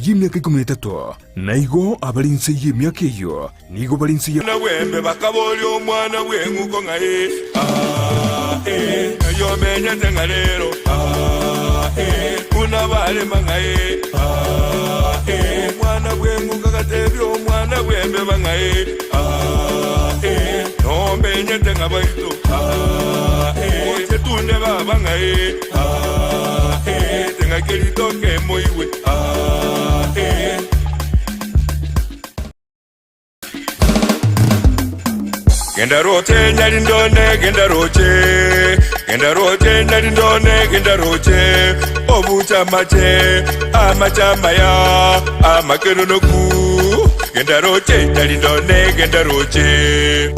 y'emiaka ikomi na etato, na igo abare inse y'emiaka eyio nigo bare inse ya. Omwana bw'embe bakaboria omwana bw'eng'uko ng'a ee, aa, ee, ng'ai omenyete ng'a rero, aa, ee, buna barema ng'a ee, aa, ee. Omwana bw'eng'uko agatebia omwana bw'embeba ng'a ee, aa, ee, nomenyete ng'a baito, aa, ee, oche tunde baba ng'a ee, aa, ee, ting'aki ritoke emoigwe, aa, ee. Genda roche nyarindone, genda roche, genda roche nyarindone, genda roche, obuche amache, amache amaya, amakeronoku. Genda roche nyarindone, genda roche.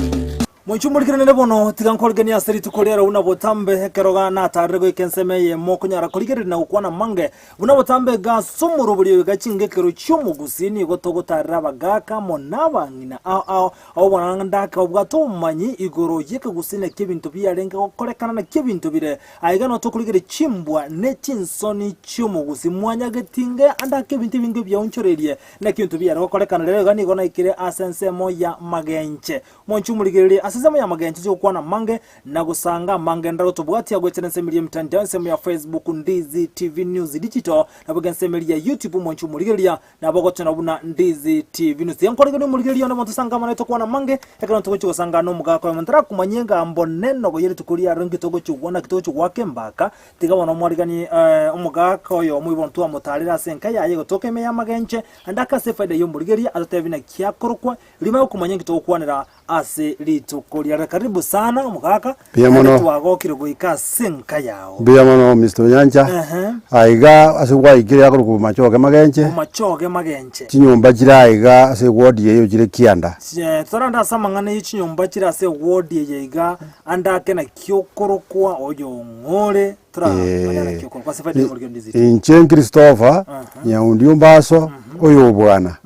Moichumorikire nere bono, tiga nkorigenie ase rituko ri'ero buna botambe, ekero ga natarire goika ensemo eyemo, okonyara korigereria na gokwana amange. Buna botambe iga ase omorobori oyo iga chingekero chi'omogusii nigo togotarera abagaaka amo nabang'ina ao ao, abwo bono ndake obwate obomanyi igoro y'ekegusii naki ebinto biarenge gokorekana naki ebinto bire. Aiga noo tokorigereria chimbwa ne chinsoni chi'omogusii mwanyagetinge ande ake ebinto ebinge biaonchoreirie naki ebinto biare gokorekana. Rero iga nigo naikire ase ensemo ya magenche. Mwanche omorigererie ase ensemo y'amagencho chigokwana amange na gosanga amange ndaro tobwatia goetera ensemo eria y'emitandao ensemo ya Facebook Ndizi TV News Digital nabo iga ensemo eria ya YouTube mwanche omorigereria nabo ogochora buna Ndizi TV News. Tiga nkorigererie omorigereria one bonto sange amang'ana tokwana amange ekero togochia gosanga na omogaka oyomo ntarakomanyia engambo nenogo ye rituko riarero nki togochia gokwana naki togochia goaka embaka tiga bono omwariganie omogaka oyomo oyo bono twamotarire ase enka yaye egotoka ime y'amagenche ande ase efaida y'omorigereria atotebie naki akorokwa Rima okomanya inki togokwanera ase rituko riare. Karibu sana omogaka, Mbuya naende mono. twagokire goika ase enka yao. Mbuya mono Mister Onyancha. Ehe. Aiga ase gwaikire akorokwa Bomachoge Magenche. Bomachoge Magenche. Chinyomba chire aiga ase eward eye chire kianda. Eh, torande ase amang'ana ye chinyomba chire ase eward eye iga, ande ake naki okorokwa oyong'ore, toramanya naki okorokwa ase faida y'omorikeri Ndizito. Inche Christopher Nyaundi Ombaso oyo obwana.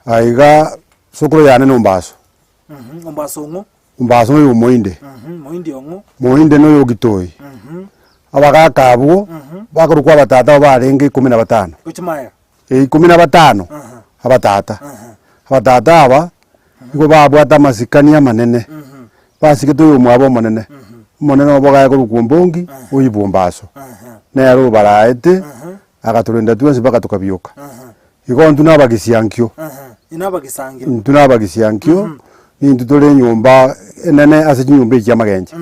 Aiga sokoro yane nombaso. Ombaso ong'o? Ombaso noyo omoinde. Moinde ong'o? Moinde noyo ogitoi. Abagaka abwo bakorokwa abatata abo barenge ikomi na batano. Gochia magega? Eh, ikomi na batano, abatata. Abatata aba, nigo babwate amasikani amanene, basigete oyomwabo omonene. Omonene obo iga akorokwa ombongi, oyio ombaso. Nere obaraete, agatorenda twensi mpaka tokabioka. Igo intwe nabagesiankio, Inwe abagesangio. intwe nabagesiankio, nintwe tore enyomba enene ase chinyomba echi chi'amagencho.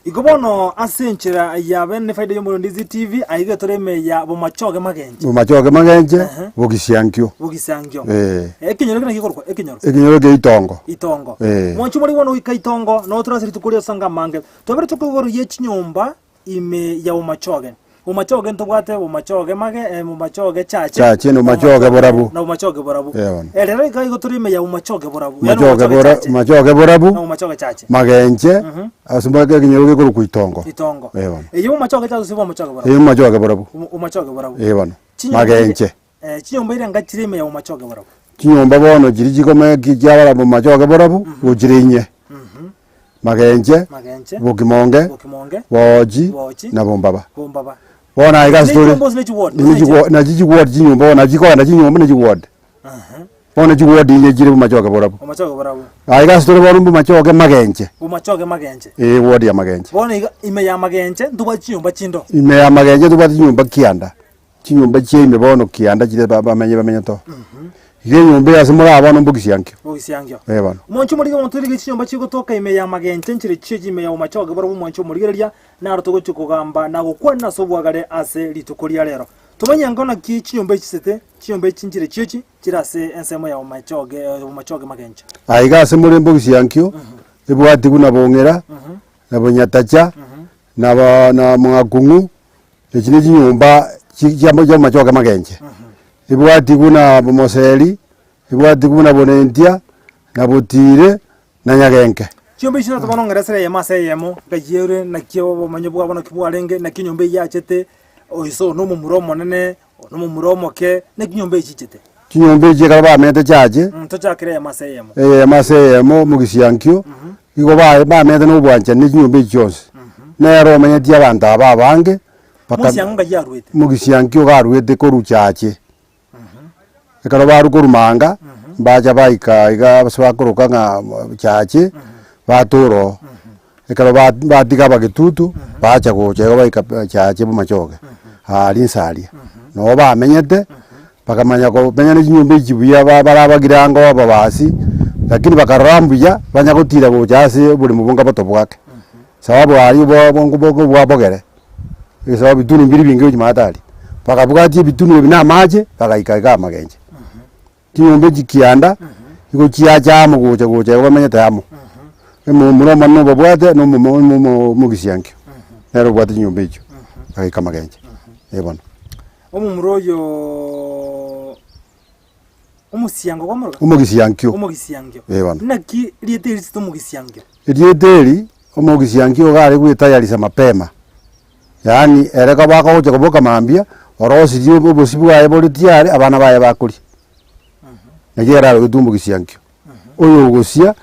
Igo bono ase enchera ya bene nefaida y'omorwani TV, aiga tore ime ya bomachoge magenche. Bomachoge magenche, bogisiankio. Bogisiankio. Eh. Ekenyoro ekio naki gekorokwa ekenyoro? Ekenyoro kia itongo. Itongo. Eh. Mwanche more bono goika itongo, noo tore ase rituko ria osanga amange. Twabere tokoigoro ye chinyomba Ime ya bomachoge. Bomachoge ntobwate bomachoge mage, eh, bomachoge chache. Chache na bomachoge borabu. Na bomachoge borabu. Eh, bono. Eh, rero iga igo tore ime ya bomachoge borabu. Yaani Machoge bomachoge bora, chache. machoge borabu, Na bomachoge chache. magenche, ase mbake ekenyoro gekorokwa itongo. Itongo. Eh, bono. Eye bomachoge chache gose bomachoge borabu. Eye bomachoge borabu. Omo- Bomachoge borabu. Eh, bono. Chinyomba ire- Magenche. Eh, chinyomba ire enga chire ime ya bomachoge borabu. Chinyomba bono chiria chikome ki chiabara bomachoge borabu, gochire inye. Magenche, Magenche, Bokimonge, Bokimonge, Boochi, Boochi, na Bombaba. Bombaba. Bono aiga ase Ne tore, chinyomba gose ne chiward? ne chiwo- nachi chiward chinyomba bono nachi chikogenda chinyomba ne chiward. Bono chiward inye chire bomachoge borabu. Bomachoge borabu. Aiga ase tore bono mbomachoge magenche. Bomachoge magenche. Eh, ward ya magenche. Bono iga ime ya magenche ntobwate chinyomba chindo. Ime ya magenche ntobwate chinyomba kianda. Chinyomba chia ime bono kianda chiria ba- bamenye bamenyete oo. Iga enyomba eye ase more aa bono mbogisiankio. Bogisiankio. Eh bono. Omonche omorigia omonto origie chinyomba chigotoka ime y'amagencho enchera echio ime ya bomachoge barabwo omonche omorigereria, naro togochia kogamba na gokwana ase obwagare ase rituko ria rero. Tomanye ango naki chinyomba echi chisete, chinyomba echi nchire chiochi chire ase ensemo ya bomachoge bomachoge magencho. Aiga ase more mbogisiankio, ebwati buna bong'era, na bonyatacha, na ba na mong'akung'u, Echi ne chinyomba chi chia chi'amachoge amagenche, ebwati buna bomoseri, ebwati buna bonentia, na botiire, na nyagenke. Chinyomba echi chiato bono ng'eresere eyemo ase eyemo, nkayiere naki obomenyo bwabo naki bwarenge, naki enyomba eyio yachete, oiso one omomura omonene, one omomura omoke, naki chinyomba echi chichete. Chinyomba echi ekero bamete chiache, Tochakere eyemo ase eyemo. eyemo ase eyemo omogisiankio, igo ba bamete na obwanchani ne chinyomba echi chionsi. Nere omenyetie abanto aba abange, mpaka Mogisiankio ngai arwete. mogisiankio iga arwete korwa chiache. Ekero barwa korwa Manga, mbacha baika iga ase bakoroka ng'a chache, batura oo. Ekero ba batiga abagetutu, bacha gocha igo baika chache bomachoge, aaria inse aria. Noo bamenyete, bakamanya komenya na chinyomba echi buya ba bare abagirango ababasi, lakini bakarora mbuya, banya gotira gocha ase oboremo bonga botobwate. Sababu aria bo bongo bogo bwa bogere, esababu ebitunu mbiri binge gochia maate aria. Bakabwatia ebitunu ebi na amache, bagaika igaa amagenche. Chinyomba echi kianda, nigo chiacha amo gocha gocha igo bamenyete amo. Omomura omonene obabwate na omomo omomo omogisiankio, nere obwate chinyomba echio, bagaika amagenche, eh bono. Omomura oyoooo omosiango kwamoroka? Omogisiankio. Omogisiankio. Eh bono. Naki rieta eri risete omogisiankio? Erieta eri, omogisiankio iga are gwetayarisa mapema, yaani ere kaba agocha koboka mambia, orosirie obosie bwaye bore tiyari abana baye bakoria. Naki ere arogetwe omogisiankio, oyo ogosia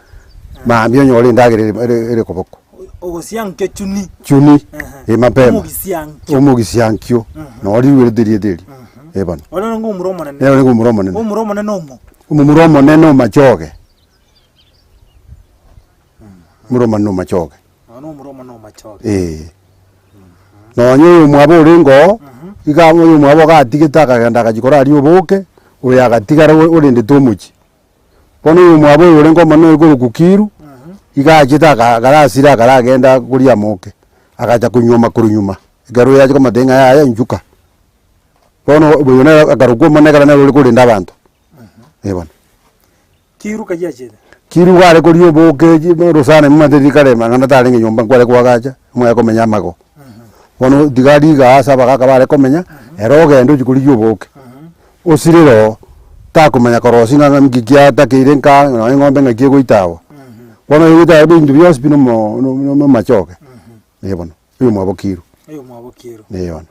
mambia onyore endagera ere ere ere koboko. Ogosia nkio chuni. Chuni, eh mapema. Omogisiankio. Omogisiankio, noo riruerete erieta erio, eh bono. Oria nongo omomura omonene. Nere orenge omomura omonene. Omomura omonene ong'o? Omomura omonene omachoge. Omomura omonene omachoge. Nonya omomura omonene omachoge. Eh. Nonya oyo omwabo orenge oo, iga oyo omwabo iga atigete akagenda agachia koraria oboke, oyo agatigara orendete omochie. Bono oyo omwabo oyo orenge omonene ore korokwa Kiru, iga achete aka akarasire akaragenda koria amoke, agacha konyuoma korwa nyuma, ekero oyo achia komotebia ng'a yaya inchuka. Bono oyo nere akarokwa omonene ekero nere ore korenda abanto, eh bono. Kiru kayio achete. Kiru iga are koria oboke chi orosana momanyete rikare mang'ana tarenge nyomba nkware koagacha, omanye komenya amago. Bono tiga aria igaa ase abagaka bare komenya, ere ogende ochie korigia oboke, osirire oo, takomanya korosia ng'a ng'a nki kiatakeire nka nonye eng'ombe ng'aki egoita awa. Bono egoita awa ebinto bionsi pi nomo nomo amachoge, eh bono, oyomwabo Kiru. Oyomwabo Kiru. Eh bono.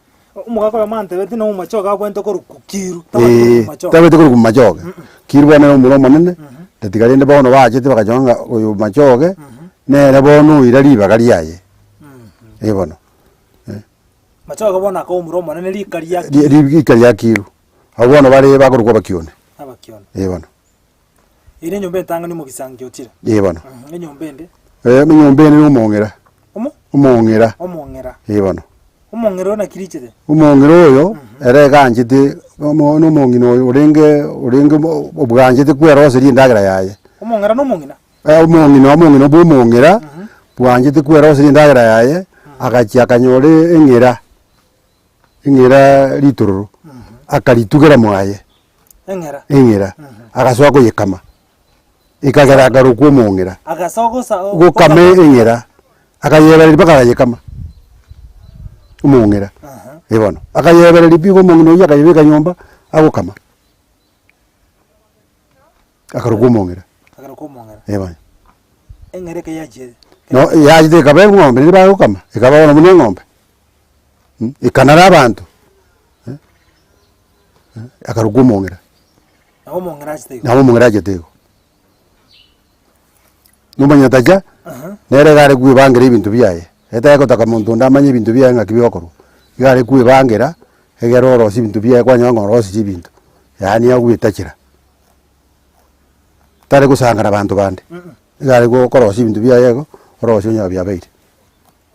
Omogaka oyomo antebeti na omomachoge abwenerete korokwa Kiru, tabwenereti Eh, korokwa machoge. tabwenereti korokwa machoge. Kiru bono nere omura omonene, tatiga rende bono bachete bagachora ng'a oyo machoge, nere bono oira ribaga riaye, eh bono. Machoge bono akaba omura omonene rika ria Ri- ri- Rika ria Kiru, abwo bono bare bakorokwa abakione, Abakione. eh bono. Ere enyomba entang'ani omogisangio ochire. Eh bono. Enyomba ende. Eh, enyomba ende na omong'era. Omo? Omong'era. Omong'era. Eh bono. Omong'era oyo naki richete? Omong'era oyo, ere iga anchete, omo na omong'ina oyo orenge orenge obwanchete kweroseria endagera yaye. Omong'era na omong'ina? Omong'ina omong'ina bwa omong'era, bwanchete kweroseria endagera yaye, agachia akanyora eng'era, eng'era ritororo, akaritugera mwaye, Eng'era. eng'era, agasoa koyekama, ekagera akarokwa omong'era. Agasoa gosa Gokama eng'era, akayebereria mpaka akayekama, omong'era, eh bono, akayebereria pi igo omong'ina oywo akayebeka nyomba, agokama. Akarokwa omong'era. Akarokwa omong'era. Eh bono. Eng'era eke yachiete. No yachete ekaba eng'ombe riria bagokama, ekaba bono buna eng'ombe, ekanara abanto, akarokwa omong'era. Nabo omong'era achete igo. Nabo omong'era achete igo. Nomonyatacha, nere iga are kwebangera ebinto biaye, etari gotaka monto onde amanye ebinto biaye ng'aki bigokorwa, iga are kwebangera, egere orosie ebinto biaye kwanyora ng'a orosirie ebinto, yaani agwetachera. Tari gosanga na banto bande, iga are korosia ebinto biaye igo, orosie onyore biabeire.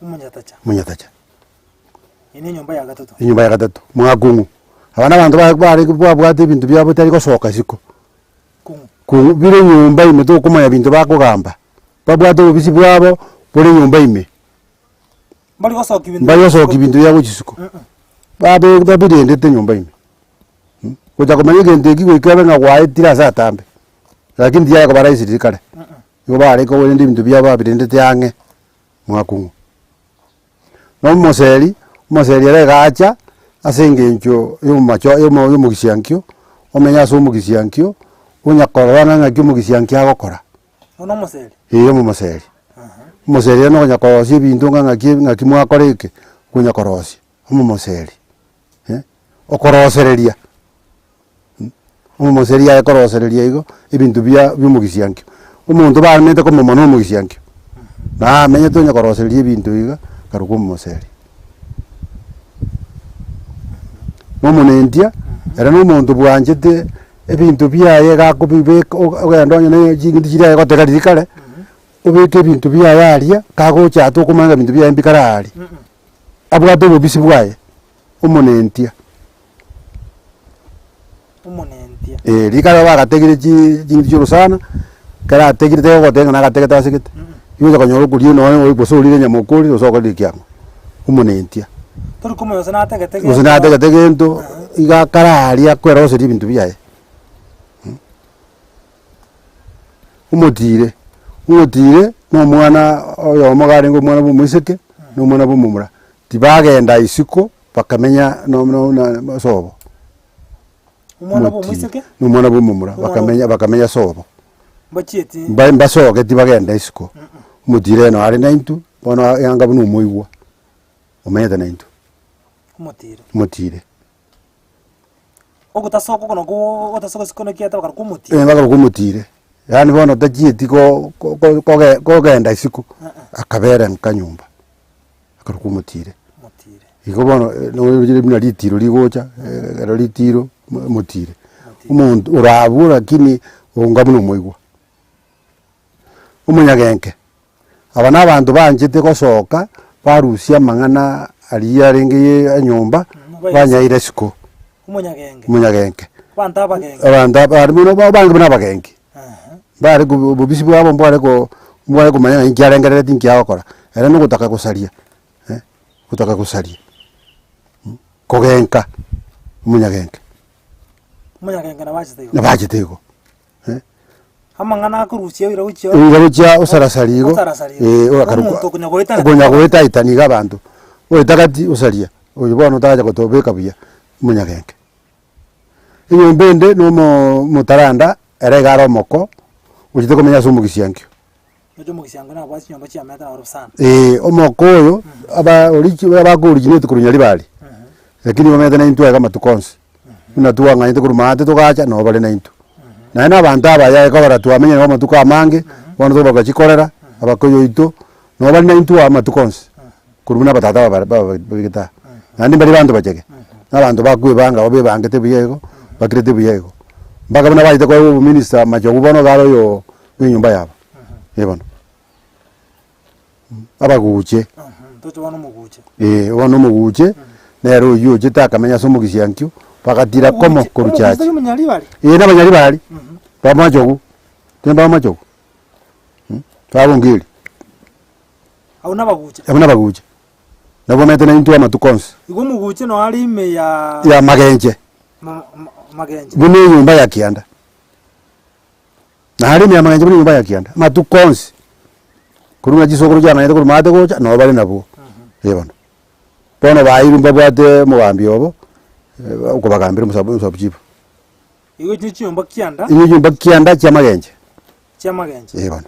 Omonyatacha. Omonyatacha. Eye ne enyomba ya gatato. Enyomba ya gatato, mwakong'u. Aba na abanto ba bare babwate ebinto biabo tari gosoka isiko. Kong'u. Kong'u bire nyomba ime tokomanya binto bakogamba, babwate obobisi bwabo bore nyomba ime. Mbari gosokia ebinto Mbari gosokia ebinto biabo gochia isiko, babe babirendete nyomba ime. Gocha komanya egento eki goika ebe ng'a gwaetire ase atambe, lakini tiyare koba rahisi riria kare, nigo bare korenda ebinto biabo babirendete ang'e mwakong'u. Na omoseri, omoseri ere iga acha ase eng'encho ya omomacho ya omo ya omogisiankio, omenya ase omogisiankio, onya korora ng'a ng'aki omogisiankio agokora. Bono omoseri? Eeh omomoseri. Omoseri ere nokonya korosia ebinto ng'a ng'aki ng'aki mwakora eke, okonya korosia, omomoseri eh, okorosereria Omomoseri aye korosereria igo, ebinto bia bia omogisiankio. Omonto baremete komomona omogisiankio, na amenyete onye korosereria ebinto iga, akarokwa omomoseri. Na omonentia, ere na omonto bwanchete. ebinto biaye iga akobibeka ogende onye na ching'iti chiria aye gotega riria kare, obeke ebinto biaye aria, kagocha tokomanya ng'a ebinto biaye mbikare aaria. Abwate obobisi bwaye, omonentia. Omonentia. Eh, riria kare bagategire chi ching'iti chia orosana, ekero ategire tari goteba ng'a nagategete ase gete, igo ogocha konyora okoria nonya gose orire enyama okorire gose okorire ekiang'o, omonentia. Tori komanya gose natagete Gose natagete gento, iga akare aria akweroseria ebinto biaye. Omotire, omotire na omwana oyomo iga arenge omwana bwa omoiseke, na omwana bwa omomura, tibagenda isiko bakamenya no- no na sobo. Omwana bwa omoiseke? Na omwana bwa omomura, Omwana bakamenya bakamenya sobo. Mbachieti. Mba mbasogeti bagende isiko, omotire ere are naintwe, bono yanga buna omoigwa, omenyete naintwe. Omotire. Omotire. Ogotasoka oko nakwo ogotasoka isiko naki yateba korokwa omotire. Eh, bakarokwa omotire, yaani bono tachieti ko- ko- ko- koge kogenda isiko, akabera nka nyomba, akarokwa omotire. Omotire. Igo bono noroche buna ritiro rigocha, ekero ritiro, omotire. Omonto ore abwo lakini onga buna omoigwa. Omonyagenke, aba na abanto banchete gosoka, barusia amang'ana aria arenge ye enyomba, banyaira isiko. Omonyagenge. Omonyagenke. Abanto abagenge. Abanto aba bare buna abange buna abagenki. Mbare ko obobisi bwabo mbware ko mbware komanya ng'a inki arengerereti inki agokora, ere na ogotaka gosaria eh, gotaka gosaria kogenka omonyagenke. Omonyagenke nabo achete igo. Nabo achete igo. Amang'ana akorusia oira gochia Oira gochia osarasari igo, Osarasari igo. eh, ogakarokwa Omonto okonya goetana okonya goetaetania iga abanto, oeta gati osaria, oyo bono otaracha gotobeka buya, omonyagenke. Enyomba ende na omoo omotaranda, ere iga are omoko, ochete komenya ase omogisiankio. Oche omogisiankio nabwate chinyomba chiamete naro sana. Eeh, omoko oyo, aba origi abako originate korwa Nyaribari, lakini bamenyete naintwe aiga amatuko onsi, buna twang'anyete korwa maate togacha, nabo bare naintwe. Naende na abanto abaya ekogera twamenyire nabo amatuko amange, bono tokobaka chikorera, abakoyo oito, nabo bare naintwe aa amatuko onsi, korwa buna abatata aba ba babegete aa. Naende mbari banto bachege, na abanto bakwebanga aba bebangete buya igo, bakirete buya igo. Mpaka buna bachete koegwa obominister machogu bono iga are oyoo bwa enyomba yabo, eh bono. Abaguche. Toche bono omoguche. Eh, bono omoguche, nere oyio ochete akamenya ase omogisiankio, bagatira komo Omoguche- korwa omoguche chache. tari omonyaribari? Eh, na abanyaribari, bamachogu, timba bamachogu, babongeri. Abwo nabaguche. Abwo nabaguche, nabwo bamenyete naintwe amatuko onsi. Igo omoguche noo are ime ya. Ya magenche. Ma- ma- magenche. Buna enyomba ya kianda. Nare ime y'amagencho buna enyomba ya kianda, amatuko onsi, korwa ng'a chisokoro chiang'anyete korwa maate gocha, nabo bare nabwo, eh bono. Bono bairwe mbabwate omogambi obo, okobagambera omosabu omosabu chief. Igo echi ne chinyomba kianda. Echi chinyomba kianda chi'amagencho. Chi'amagencho. Eh bono.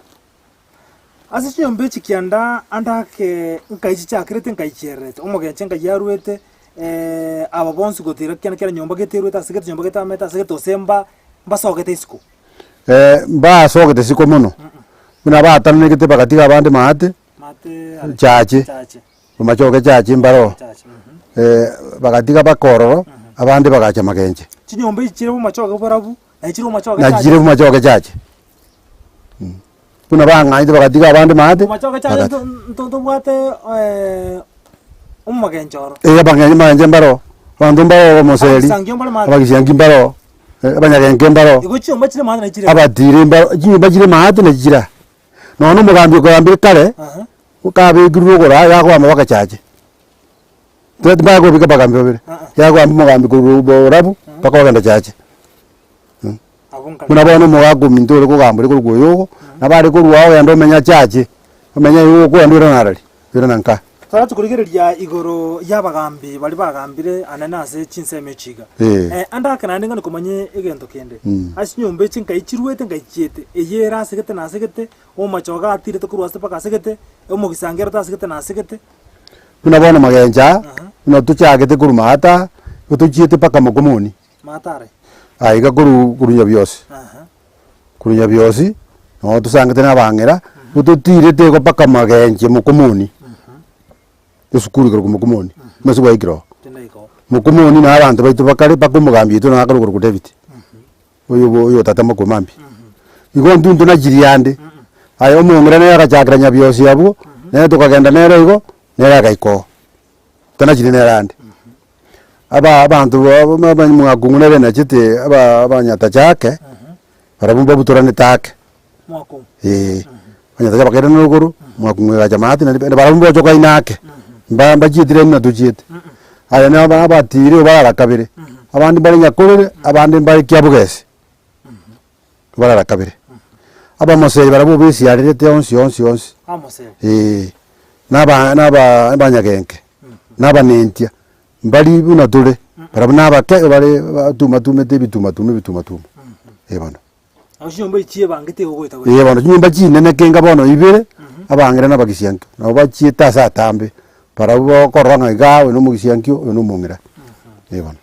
Ase chinyomba echi kianda ande ake nkai chichakerete nkai chiererete, omogencho nkai arwete, aba bonsi gotira kianda kera nyomba gete erwete ase gete nyomba gete amete ase gete gose mba mbasogete isiko. Mbasogete isiko mono, buna batananegete bagatiga abande maate, Maate are chache, chache. bamachoge chache mbaroo, Chache, mhm. bagatiga baka ororo, abande bagacha magenche. Chinyomba echi chire bomachoge borabu, naye chire bomachoge Nachi chache. chire bomachoge chache. Buna bang'anyete bagatiga abande maate, Bomachoge chache bagati. nto- nto- ntobwate omogencho oro. Eh, abang'enye magenche mbaroo, abanto mbaroo omoseri, Abagisangio mbare maate. abagisangi mbaroo, abanyagenke mbaroo, Igo chinyomba chire maate nachi chire. abatiri mbaroo, chinyomba chire maate nachi chire aa. Nonya na omogambi okogambire kare, Aha. kabekirwe rogoro aa, yagoamba mpaka chache. Tibakobeka abagambi babere, yagoamba omogambi korwa borabu mpaka ogenda chache. Abwo nkare. Buna bono omogaka ominto ore kogamba ore korokwa oyogo, nabo are korwa ao ogende omenye achache, omenye igo okwenda oirane arari, oirane nka. Torache korigereria igoro y'abagambi baria bagambire anene ase chinsemo echi iga. Eh. Ande ake naende ngane komanya egento kende. Ase chinyomba echi nkai chiruete nkai chiete, eye ere ase gete na ase gete, omomachoge atirete korwa ase mpaka ase gete, omogisangio ere ase gete na ase gete. Buna bono magencho aa, buna tochagete korwa maata aa, igo tochiete mpaka mokomoni. Maata are. Aiga korwa korwa Nyabiosi. Korwa Nyabiosi, noo tosangete na abang'ira, igo totirete igo mpaka magenche mokomoni, esukuru ekorokwa mokomoni, omanyete gwaikire oo. Tindaika oo. Mokomoni na abanto baito bakare mpaka omogambi oito naye akarokwa David. Oyo bo oyo tata mokwe mambia. Igo intwe ntonachirie ande, aye omong'ina nere agachakera nyabiosi abwo, nere tokagenda nere igo, nere agaika oo. Tonachirie nere ande. Aba abanto ba ba ba mwakong'u nere nachete aba abanyatacha ake, barabwo mbabutoranete ake, Mwakong'u. eh. Abanyatacha bakairana rogoro, mwakong'u egacha maate naende barabwo mbochokaine ake, mba mbachieti rende buna tochiete. Aye na aba abatiri barara kabere, abande mbare nyakorere, abande mbare kiabugesi, barara kabere. Abamoseri barabwo besiarerete onsi onsi onsi, Abamoseri. eh, na aba na aba abanyagenke, na abanentia, mbari buna tore, barabwo na abake bare batuma tumete ebituma tuma ebituma tuma, eh bono. Nabo chinyomba echi chiebangete igo goeta goeta. Ee bono chinyomba chinene kenga bono ibere, abang'ina na abagisiankio, nabo bachiete ase atambe, barabwo bakorora ng'a igaa oyo na omogisiankio, oyo na omong'ina, ee bono.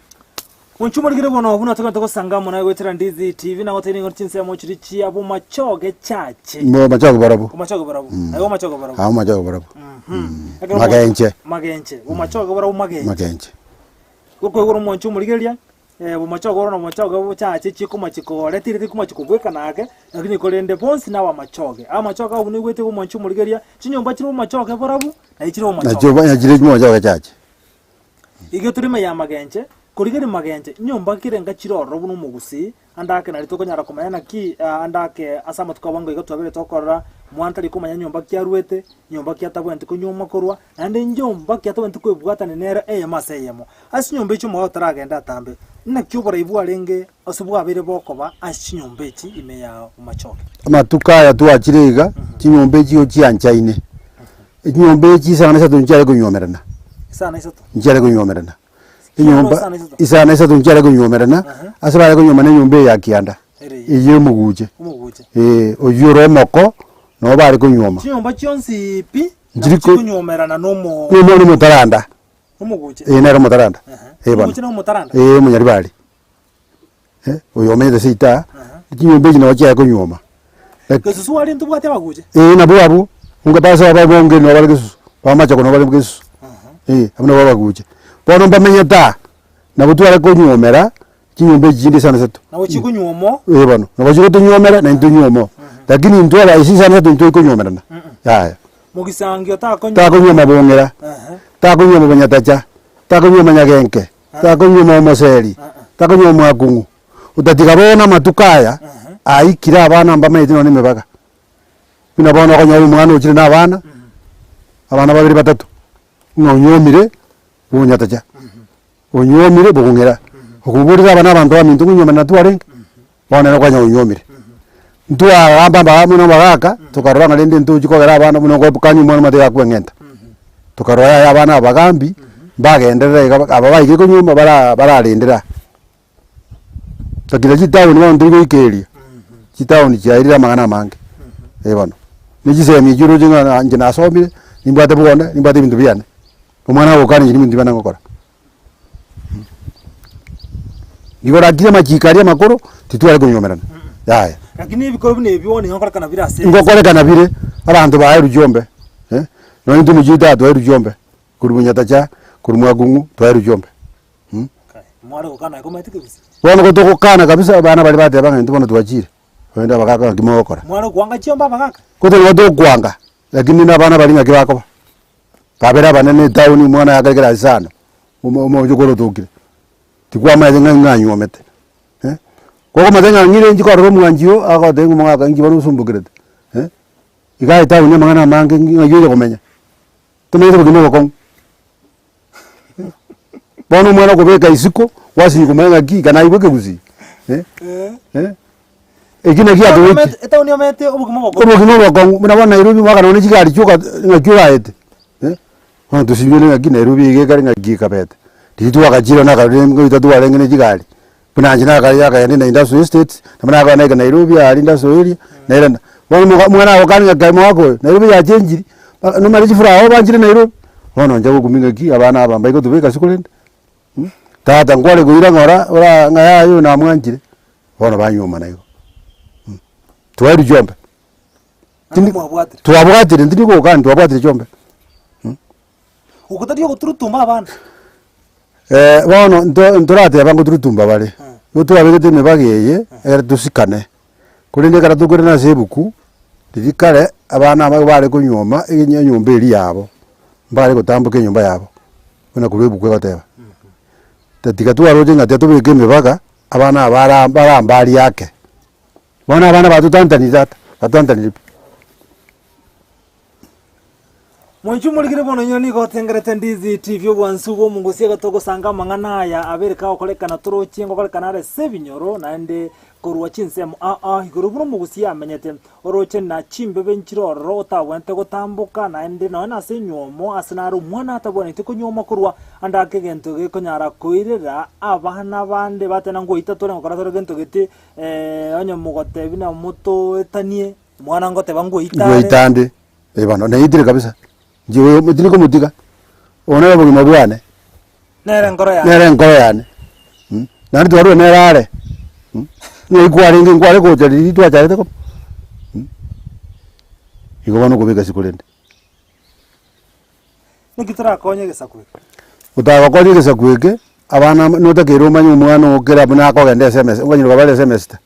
Monche omorikire bono buna togente gosanga amo naye goetera Ndizi TV na gotebia nigo chinsemo chiria chia bomachoge chache. Mo machoge barabwo. Bomachoge barabwo. Aye bomachoge barabwo. Aa bomachoge barabwo. Ekero Magenche. Magenche. Bomachoge barabwo magenche. Magenche. Gokoigora omonche omorigereria, bomachoge oro na bomachoge bochache chikomachi kore tiri tikomachi kobwekana ake, lakini korende bonsi nabamachoge. Amachoge abwo naigwete omonche omorigereria, chinyomba chire bomachoge barabwo, naye chire bomachoge. Nachio ba chire bomachoge chache. Igo tore ime y'amagenche, korigereria magenche, nyomba kirenga chire ororo buna omogusii, ande ake nario tokonyara komanya naki ande ake ase amatuko abo iga twabere tokorora, mwana tari komanya nyomba ki arwete, nyomba ki atabwenereti konyuoma korwa, naende nyomba ki atabwenereti koebwatania nere eyemo ase eyemo. Ase chinyomba echio omoyo otaragende atambe, naki oborai bwarenge ase bwabeire bokoba ase chinyomba echi ime ya Bomachoge. Amatuko aya twachire iga, chinyomba echi igo chianchaine. Echinyomba echi isano isato nchiare konywomerana, Isano isato. nchiare konywomerana. Enyomba Isano isato. isano isato nchiare konywomerana, ase bare konywomana enyomba eye ya kianda, Ere eye. eywo omoguche, Omoguche. eh, oywo ore omoko, nabo bare konywoma. Chinyomba chionsi pi, Nchiri nabo ko- chikonywomerana na omo Nomo nomotaranda, omoguche. eh nere omotaranda, eh bono. Omoguche na omotaranda. Eh omonyaribari. Eh, oyo omenyete seito aa, chinyomba echi nabo chiaye konyuoma. Lak- Gesusu aria ntobwate abaguche. Eh nabwo abwo, onga base ababonge nabo bare gesusu, bamache nabo bare gesusu, eh abwo nabo abaguche. Bono mbamenyete aa, nabo tware konyuomera chinyomba echi chinde isano isato. Nabo chikonyuomo. Eh bono, nabo chigotonyuomera na intwe tonyuome oo. Lakini intwe aba ase isano isato intwe toikonyuomerana, yaya. Mogisangio takonyuoma. Takonyuoma bong'ira, takonyuoma bonyatacha, takonyuoma nyagenke. Takonyuoma omoseri, takonyuoma omwakung'u, otatiga bono amatuko aya aikire abana mbamaeti nonya emebaga. Buna bono okonyora omwana ochire na abana, abana babere batato, ng'a onyuomire bonyatacha, onyuomire bong'ira, okomoborera aba na abanto baminto ng'onyuomana natwo arenge, bono nere okonyora onyuomire. Ntwagamba mbaga buna abagaka, tokarora ng'a rende ntochi kogera abana buna okokania omwana omanyete iga akweng'enta. Tokarora yaya abana abagambi, mbagenderere iga aba baikire konyuoma bara bararendere aa. Lakini chitaoni bono tori goika eria, chitaoni chiaerire amang'ana amange, eh bono. Ne chisemi echio oroche ng'a inche nasomire, nimbwate bogonda, nimbwate ebinto biane, omwana agokana inche nebinto biane ngokora. Igo rakire amachiko aria amakoro, titware konywomerana, yaya. Lakini ebikoro buna ebi bono nigo nkorekana bire ase ense. Ngokorekana bire, abanto baerwe chiombe, eh, nonye intwe omochie oito aa twaerwe chiombe, korwa Bunyatacha, korwa Mwakung'u, twaerwe chiombe mh. Kai, mware gokana komanyete kegusii. Bono gotogokana kabisa abana baria bateba ng'a intwe bono twachire, korende abagaka ng'aki mogokora. Mware koanga chiombe abagaka? Gose nigo tokwanga, lakini na abana baria ng'aki bakoba. Babere abanene etown omwana oye akare class isano, omo omochokoro otokire, tikwamaete ng'a ng'a anywomete eh. Kokomanya ng'a ng'ire inche korora omwanchi oo, agotebia ng'a omogaka inki bono osumbokerete eh, iga etown amang'ana amange ng'ai oye komenya, tomanyete obogima obokong'u. Bono omwana okobeka isiko, gwasinywa komanya ng'aki iga naigwe ekegusii eh, eh. Eki naki atogoikia. Etown omanyete obogima obokong'u. Obogima obokong'u, buna bono Nairobi mwaka nonye chigari chioka ng'aki oraete eh, bono tosinywe ng'aki Nairobi iga ekare ng'aki ekabete. Riria twagachire nakarorire ngoita twarenge ne chigari, buna inche nakare nakagenda na industrial estate, nabo nakogenda naika Nairobi aria industrial area, nairana. Bono moka omwana agokania ng'aki aye omogaka oyo, Nairobi yachenchiri, mpaka nomanyete chifuraha obanchire Nairobi, bono inche gokumia ng'aki abana aba mbaigotobeka ase korende tata nkware koira ng'ora ora ng'a yaya oyo namwanchire. Bono banyuomana igo, twaerwa chiombe, Naende mwabwatire. twabwatire ntiri gokani twabwatire chiombe. Oko tari ogoturutumba abana. Bono nto ntorateba ngoturutumba bare, Igo twabegete emebaga eye, ekero tosikane, korende ekero tokoirana ase ebuku, riria kare abana aba bare konyuoma enya enyomba eria yabo, mbare gotamboka enyomba yabo, buna korwa ebuku egoteba. Tatiga twaroche ng'a tiga tobeke emebaga, abana aba bara barambarie ake. Bono abana batotantanire tata, batotantanire pi. Mwanche omorikire bono inwe nigo otengerete Ndizi TV obwansu bw'omogusi iga togosanga amang'ana aya abere kagokorekana torochie ngokorekana are ase ebinyoro naende korwa chinsemo aa igoro buna omogusi amenyete oroche na chimbebe nchire ororo otabwenerete gotamboka naende nonya na ase enywomo ase nare omwana atabwenereti konyuoma korwa ande ake egento gekonyara koirera abana bande bateba ngoita tore ngokora tore gento gete onye mogotebi na motoetanie Omwana ngoteba ngoita are. Ngoita ande, eh bono naitire kabisa, inche oyo tindi komotiga, obo nere obogima bwane, Nere enkoro yane. nere enkoro yane mh, naende twarure nere are mh, ng'ai kwarenge nkware gocha riria twachagete koba mh, igo bono okobeka isiko rende. Naki torakonye egesaku eke? Otagokonya egesaku eke, abana aba notakeire omanye omwana oo kera buna akogenda esemester, okonyora bare esemester,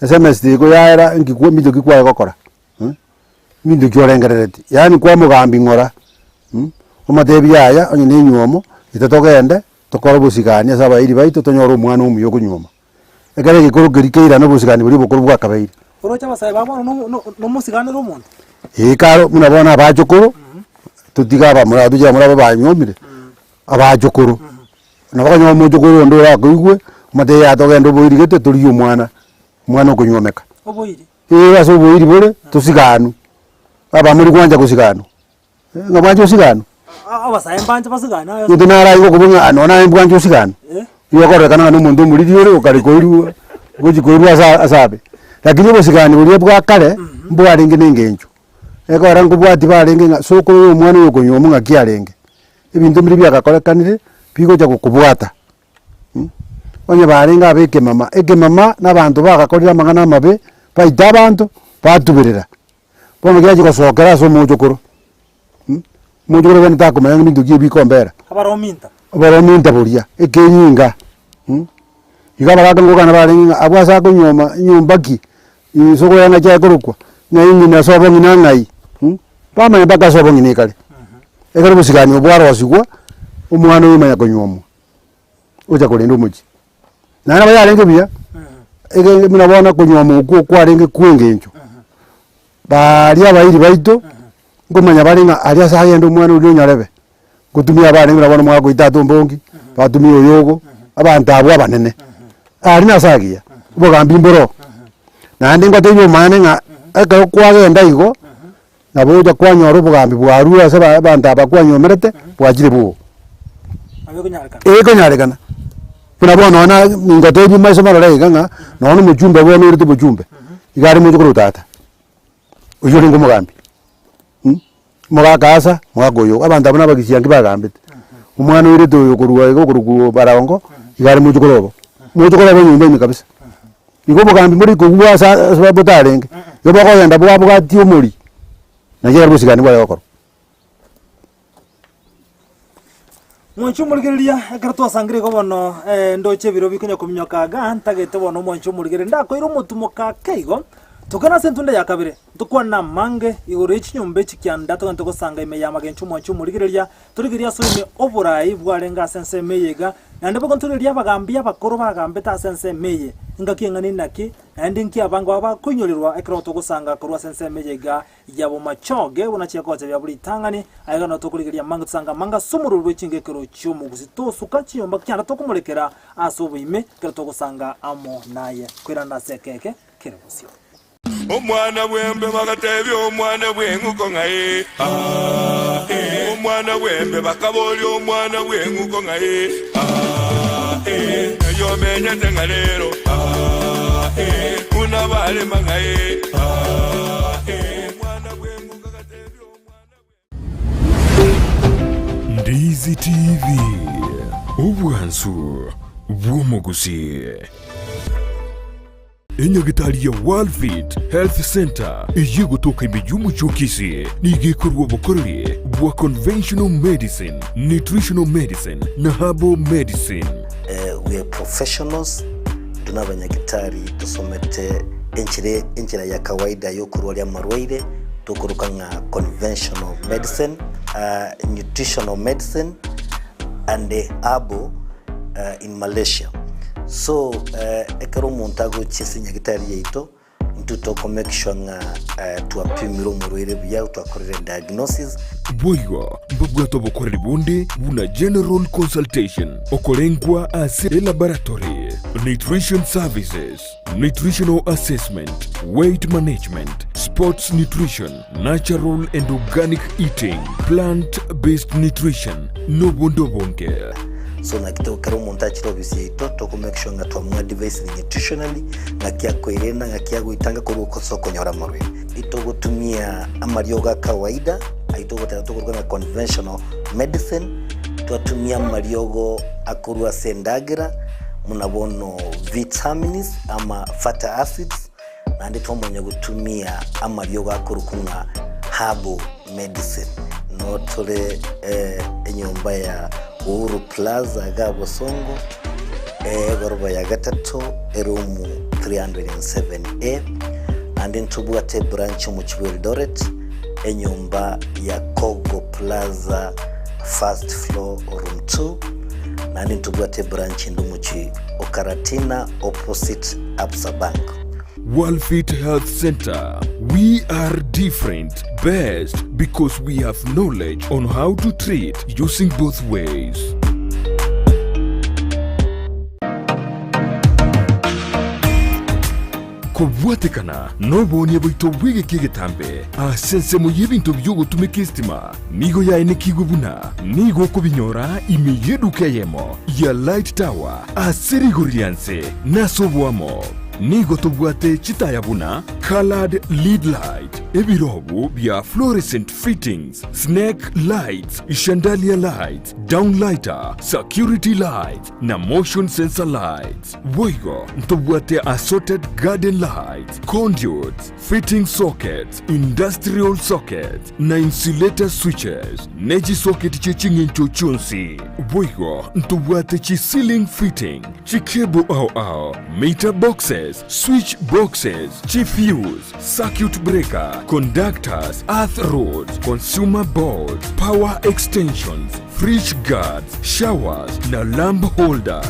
esemester eko yaera nki kwa mbinto ki kwaye gokora mbinto ki orengereretie, yaani kwamogambia ng'ora omotebi yaya onye na enywomo, ita togende tokore obosigani ase abairi baito tonyore omwana omuya okonyuoma. Ekero egekoro keria keirana obosigani boria obokoro bwakabeire. Oroche abasae ba bono nomo- no- nomosiganere omonto. Ee karo buna bono abachokoro, totige abamura toche abamura aba banyuomire, abachokoro, nabo okonyora omochokoro onde orakoigwe, omotebie yaya togende oboiri gete torigie omwana, omwana okonyuomeka. Oboiri. Ee ase oboiri bore, tosiganwe, abamori gwancha kosiganwa. Ng'a bwanche osiganwe? Abasae mbanche basigane aye. Intwe naro aye gokobua ng'a nonya naye mbwanche osiganwe. Igo okororekana ng'a na omonto omoriri ore okare koirwa gochi koirwa ase ase abe. Lakini obosigani boria bwa kare, mbwarenge na eng'encho. Ekogera nkobwati barenge ng'a sokoro ya omwana oyo okonyuomwa ng'aki arenge. Ebinto mbiria biagakorekanire, bigocha gokobwata Onye barenge abe ekemama, ekemama na abanto bagakorire amang'ana amabe, baita abanto, batuberera. Bono giachia gosokera ase omochokoro, omochokoro bono takomanya ng'a ebinto ki ebi bikombera. Abarominta. Abarominta boria, ekenyinga, igo abagaka nkogana barenge ng'a abwo ase akonyuoma nyomba ki, sokoro yaye ng'aki akorokwa, ng'ai ng'ina ase obong'ina ng'ai, bamanya mpaka ase obong'ina ekare. Ekero obosigani obo bwarosigwa, omwana oyo omanya konyuomwa, ocha korenda omochie. Naende nabo yarenge buya, egere buna bono konyuoma okwo kwarenge kwa eng'encho, baaria abairi baito, nkomanya bare ng'a aria ase agenda omwana oria onyarebe, ngotumia abarenge buna bono omwaka oito tata ombongi, batumia oyogo, abanto abwo abanene, aria nase agiya, obogambi mboro. Naende ngotebia omanyane ng'a ekero kwagenda igo, Nabo ocha kwanyora obogambi bwarure ase aba abanto aba kwanyomerete, bwachire bwogo. Nabo ekonyarekana. Ekonyarekana. Buna bono nonya ningotebia maiso marore iga ng'a, nonya omochumbe bono orete omochumbe, iga are mochokoro o tata, oyio orenge omogambi mogaka asa, mogaka oyo, abanto abwo na abagisianki bagambete. Omwana oirete oyo korwa iga okorokwa barongo, iga are mochokoro obo, mochokoro obo nyomba ime kabisa. Igo obogambi mbori kogwa ase ase botarenge, igo bokogenda bwabwatia omori, naki ekero obosigani bware gokorwa. Mwanche omorigereria, ekero twasangire igo bono ndoche ebiro bikonya kominyoka iga, ntagete bono omwanche omorigereria ndakoire omotumoka ake igo, tokende ase entunda ya kabere, ntokwane amange igoro ye chinyomba echi kianda togende gosanga ime ya magencho omwanche omorigereria, Torigerie ase oime oborai bwarenge ase ensemo eye iga, naende boigo ntorigerie abagambi abakoro bagambete ase ensemo eye, engaki eng'ana inaki, naende inki abange babo bakoinyorerwa ekero togosanga korwa ase ensemo eye iga ya bomachoge, buna chiakocha bia buri ritang'ani. Aiga nao tokorigereria amange tosange amange ase omorweri bwe chingekero chi'omogusi, tosuka chinyomba kianda tokomorekera ase oboime ekero togosanga amo naye. Koirana ase ekeke kere bosio. Omwana bw'embe bagatebia omwana bw'eng'uko ng'a ee, aa, ee. Omwana bw'embe bakaboria omwana bw'eng'uko ng'a ee, aa, ee. Ng'ai omenyete ng'a rero, aa, ee. Buna barema ng'a ee, aa, ee. Omwana bw'eng'uko agatebia omwana bw'eng'uko. Ndizi TV, obwansu bw'omogusii. Enyagitari ya Worldfit Health Centre eyio egotoka ime y'omochie o Kisii nigo ekorua obokoreri bwa conventional medicine, nutritional medicine na herbal medicine. We are professionals. Intwe nabanyagitari tosomete enchera enchera ya kawaida y'okorwaria amarwaire tokoroka ng'a conventional medicine, nutritional medicine and herbal in Malaysia. So ekero omonto agochia ase enyagitari yaito, Intwe toko make sure ng'a twapimire omorwaire buya, twakorire diagnosis. Boigo mbabwate obokoreri bonde buna general consultation, okorengwa ase elaboratory, nutrition services, nutritional assessment, weight management, sports nutrition, natural and organic eating, plant based nutrition, nobonde obonge. So naki to ekero omonto achire ofisi yaito toko make sure ng'a twamoadvisire nutritionally, ng'aki akoerenda, ng'aki agoitanga korwa ase okonyora amarwaire. Itogotumia amariogo a kawaida ayio togoteba tokoruga ng'a conventional medicine, twatumia amariogo akorwa ase endagera buna bono vitamins ama fatty acids, naende twamanya gotumia amariogo akorokwa ng'a herbal medicine. Noo tore enyomba ya Uhuru Plaza iga Bosongo, egoroba ya gatato, eroom 307A, naende ntobwate ebranch omochie bwa Eldoret, enyomba ya Kogo Plaza first floor room 2, naende ntobwate ebranch ende omochie o Karatina opposite Absa Bank. Worldfit Health Centre, We are different, best because we have knowledge on how to treat using both ways. Kobwatekana noboonia bwaito bw'egeka egetambe ase ensemo y'ebinto bi'ogotumeka estima nigo yaenekigwe buna nigo okobinyora ime y'eduka eyemo ya Light Tower ase rigori ria nse na ase oboamo. Nigo tobwate chitaya buna coloured lead light, ebirobu bia fluorescent fittings, snake lights, chandelier lights, downlighter, security lights na motion sensor lights. Boigo ntobwate assorted garden lights, conduits, fitting sockets, industrial sockets na insulator switches, ne chisocket chie ching'encho chionsi. Boigo ntobwate chi ceiling fitting, chicable ao ao, meter boxes, switch boxes, chifuse, circuit breaker, conductors, earth rods, consumer boards, power extensions, fridge guards, showers na lamp holders.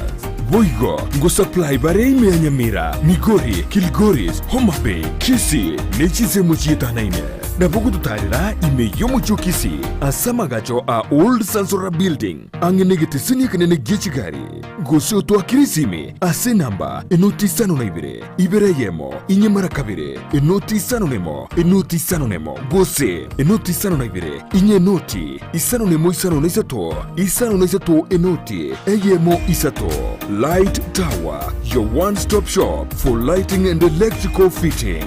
Boigo ngosupply bare ime ya Nyamira, Migori, Kilgoris, Homa Bay, Kisii ne chinsemo chietanaine. Nabo gototarera ime y'omochie o Kisii ase amagacho a Old Sansora Building ang'e negeteseni ekenene gie chigari. Gose otoakere esimi ase enamba enoti isano na ibere, ibere eyemo, inye mara kabere, enoti isano nemo, enoti isano nemo, gose enoti isano na ibere, inye enoti isano nemo isano na isato, isano na isato enoti eyemo isato. Light Tower, your one stop shop for lighting and electrical fitting.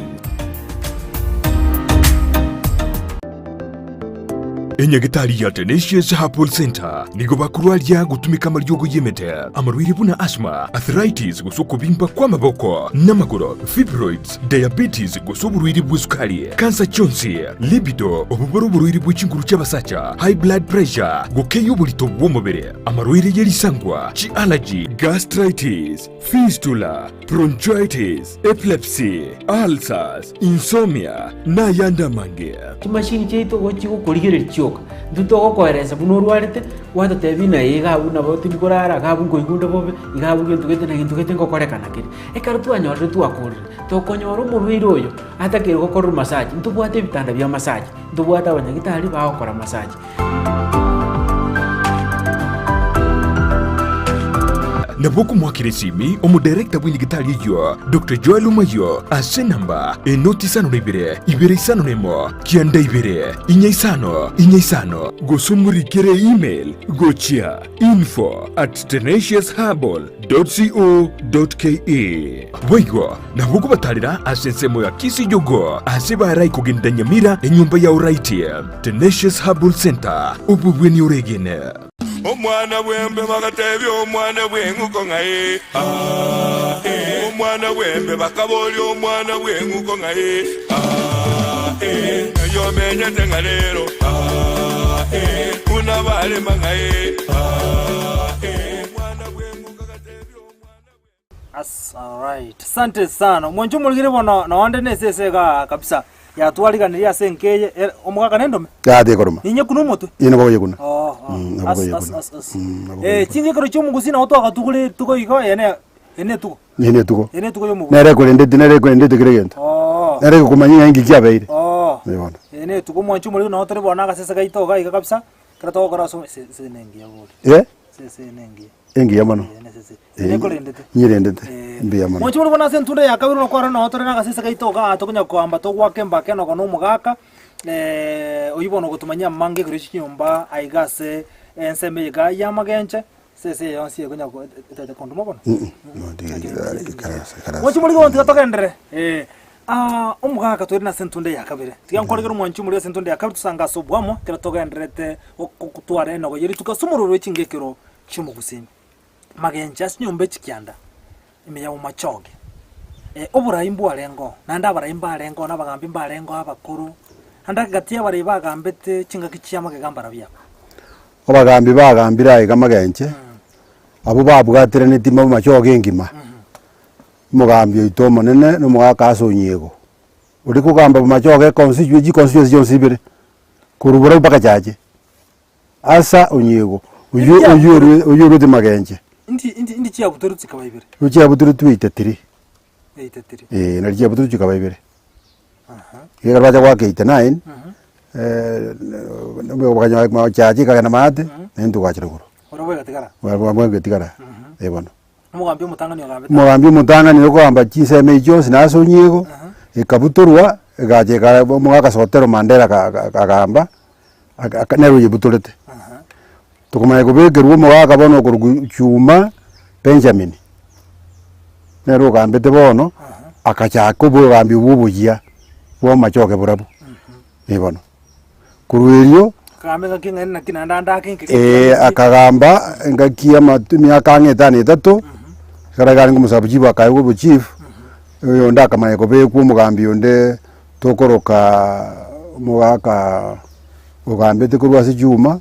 Enyagitari ya Tenacious Herbal Centre nigo bakorwaria gotumeka amariogo y'emete, amarwaire buna asthma, arthritis gose okobimba kw'amaboko n'amagoro, fibroids, diabetes gose oborwaire bw'esukari, kansa chionsi, libido, obwo bore oborwaire bwe chinguru chi'abasacha, high blood pressure, gokeyia oborito bw'omobere, amarwaire ye risangwa, chi'allergy, gastritis, fistula, bronchitis, epilepsy, ulcers, insomnia, na ayande amange. Chimashini chiaito igo chigokorigereria chioka, intwe togokoeresa buna orwarete, gwatotebia ng'a iga abwo nabo tindi korara, iga abwo nkoigwa onde bobe, iga abwo gento gete na gento gete ngokorekana kere. Ekero twanyorire twakorire, tokonyora omorwaire oyo atakeire gokorerwa massage, ntobwate ebitanda bia massage, ntobwate abanyagitari bagokora massage. Nabo okomoakera esimi omodirector bw'enyagitari eyio, Doctor Joel Omayio, ase enamba enoti isano na ibere, ibere isano na emo, kianda ibere, inya isano, inya isano, gose omorikere email gochia info at tenaciousherbal dot co dot ke. Boigo nabo okobatarera ase ensemo ya Kisii Jogoo ase barai kogenda Nyamira enyomba ya Oraiti. Tenacious Herbal Centre, obobweni oregene. Omwana bw'embe bagatebia omwana bw'eng'uko ng'a ee, aa, ee. Omwana bw'embe bakaboria omwana bw'eng'uko ng'a ee, aa, ee. Ng'ai omenyete ng'a rero, aa, ee. Buna barema ng'a ee, aa, ee. Omwana bw'eng'uko agatebia omwana bw'embe. As alright. Sante sana. Mwancho omorigere bono nonde ne esese igaa kabisa yatwariganirie ase enka eye ere omogaka nendome? Yaya tekoroma. Ninye kuna omotwe? Inye nabo okoyekuna. Oh, oh. Mm, nabo As, as, okoyekuna. as, as. Mm, nabo Eh, okoyekuna. chingekero chi'omogusi nabo twagatugure rituko igo eye ne eye ne etugo. Eye ne etugo. Eye ne etugo y'omogusi. Nere ekorendeti nere ekorendete kera egento. Oh. Nere egokomanyia ng'a inki kiabeire. Oh. Eh bono. Eye ne etugo mwancho omorigere nabo tore bono agasese gaito iga iga kabisa, ekero togokora ase ese ese nengiya bori. Eh? Esese eye nengiya. Engiya mono. Eye nesese. Eye Nyerendete. Mbuya mono. Mwanche more bono ase entunda ya kabere nokwarora noo tore nagasese gaito igaa tokonya koamba togoaka embaka enogo na omogaka oyio bono ogotomanyia amange igoro ye chinyomba aiga ase ensemo eye igaa ya amagenche ase ase eye yonsi ekonya ko etagete konduma bono. Ikaransa ikaransa. Mwanche more igo tiga togenderere omogaka toire nase entunda ya kabere tiga nkoregere omwanchi omorero ase entunda ya kabere tosange ase oboamo ekero togendererete gotwara enogo ye rituko ase omorero bwe chingekero chi'omogusii. Magencho ase chinyomba echi kianda, ime ya bomachoge, oborai mbwarengeo, naende abarai mbarengeo, na abagambi mbarengeo abakoro, naende gati y'abarai bagambete chingaki chia magega mbarabwo aba. Abagambi bagambire aiga magenche, abwo babwateranetie bomachoge engima, omogambi oito omonene na omogaka ase onyiego, oria kogamba bomachoge econstituency chiconstituency chionsi ibere, korwa borabu mpaka chache. Asa onyiego, oyio oyio orue oyio oruete magenche. Inki inki inki chiabutorwe chikaba ibere? Nigo chiabutorwe 83. 83. Eh, nari chiabutorwe chikaba ibere. Ekero bacha goaka 89, bakanyora chache ekagenda maate, naende togachera igoro. Barabwo egatigara. Barabwo egatigara, eh bono. Omogambi omotang'ani ogambete. Omogambi omotang'ani okogamba chinsemo echi chionsi na ase onyiego, ekabutorwa, egacha eka omogaka Sotero Mandela aka- aka- akagamba, aka aka nere oyebutorete. Tokomanya kobekerwa omogaka bono okorokwa Juma Benjamin, nere ogambete bono, akachaka obogambi obwo oboyia bwa amachoge barabwo, eh bono. Korwa erio, Akagamba engaki eng'aini naki naende ande ake enke eh, akagamba engaki y'amatu emiaka ang'e etano etato, ekero iga arenge omosabu chief akaegwa obochief, oyonde akamanya kobekwa omogambi onde tokoroka omogaka ogambete korwa ase chuma,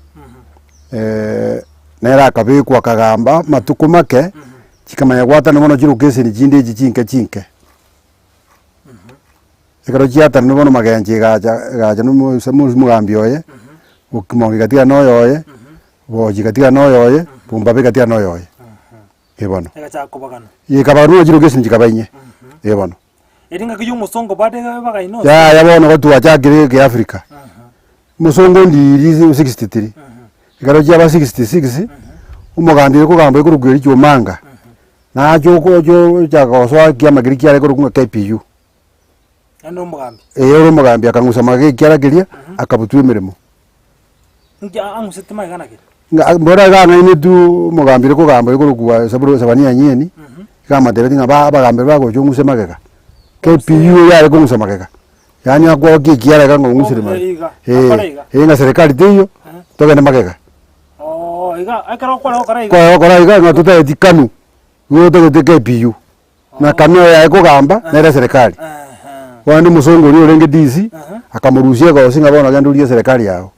nere akabekwa akagamba amatuko make, chikamanya gwatana bono chirokeseni chinde echi chinke chinke. Ekero chiatanire bono magencho egacha egacha na omoisa omogambi oye, okimonga egatiga na oyoye, bochi egatiga na oyoye, bombaba egatiga na oyoye, eh bono. Egachaka kobagana. Ekabarwa buna chiroka esini chikaba inye, eh bono. Eri ngaki ya omosongo bado ebagaine ase. Yaya bono gotwachakire ekeafrica, omosongo ndiri 63, ekero chiaba 66, omogambi oria okogamba okorokwa Ericho Omanga, nache okocha ochaka gosoa ekiama keria kiare korokwa ng'a KPU. Naende omogambi. Ee, ore omogambi akang'usa magega ekiara keria, akabutwa emeremo. Inki ang'usete magega naki? Ng'a mbora iga ang'ainetwe omogambi ore kogamba oyo okorokwa Saburo Sabania Anyeni, iga amotebetie ng'a ba abagambi baria bagocha ong'use magega. KPU eyio yare kong'usa magega, yaani akwokia ekiara iga ng'a ong'usire Oh, magega. iga, Ee, akore iga. ee ng'a serikali teiyo, togende magega. Oo, iga ekero okware gokora iga. Kware gokora iga ng'a totageti KANU, igo totagete KPU. Na kano yaye kogamba nere eserekari. Bono omosongo oria orenge DC, akamorusia egosi ng'a bono genda orie eserekari yago.